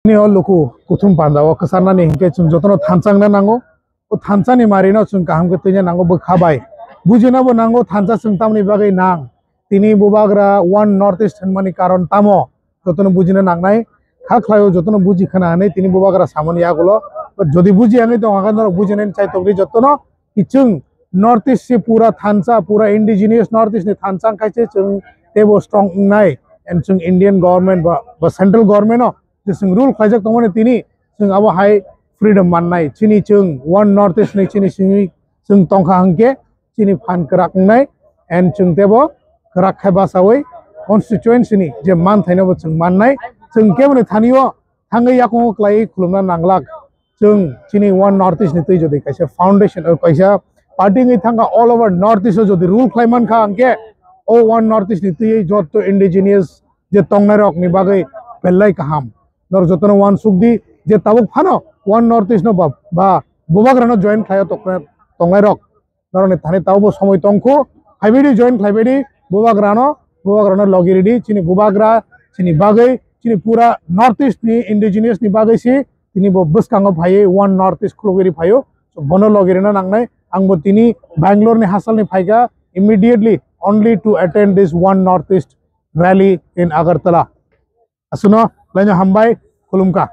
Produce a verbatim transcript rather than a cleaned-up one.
Tini o luku kuthum panda o kwcharnani hinkhe chwng jotono thansa wngna nango. O thansa ni mari no chwng kaham khe twina nango bwkha bai. Bujina bo nango thansa chwng tamni bagwi nang. Tini bubagra One North East hwnmani karon tamo? Jotono bujina nangnai. Kha khlaio jotono buji khna hwnwi tini bubagra samani yagulo. Jodi buji wngwi tongkha khe norok bujinani chai tongdi jotono. Chwng North East si pura thansa, pura indigenous North East ni thansa wngkha se chwng teibo strong wngnai. And chwng Indian government ba, ba central government no je chwng rule khlaijak tongmani tini chwng abo hai freedom mannai. Chini chwng One North East ni chini simi chwng tongkha hwnkhe chini phan kwrak wngnai. And chwng teibo kwrak khai bachawi constituency ni je manthaino bo chwng mannai. Chwng keboni thani o thangwi yakungo kwlaiwi khulumna nanglak. Chwng chini One North East ni twi jodi kaisa foundation o kaisa party wngwi thangkha all over North East o jodi rule khlai mankha hwnkhe o One North East ni twi joto indigenous je tongnai rok ni bagwi belai kaham. Norok jotono uansuk di je tabuk phano One North East no ba, ba bubagra no join khlai o tokna tongnai rok. Norokni thani tabukbo somoi tongkhu, phaibaidi join khlaibaidi bubagrano, bubagrano logi ridi chini bubagra chini bagwi chini pura North East ni indigenous ni bagwi si tini bo bwskango phaiwi One North East khulugwi ri phaio. So bono logi rina nangnai. Ang bo tini Bangalore ni hasalni phaikha immediately only to attend this One North East rally in Agartala. Asuno laino hambai, khulumkha.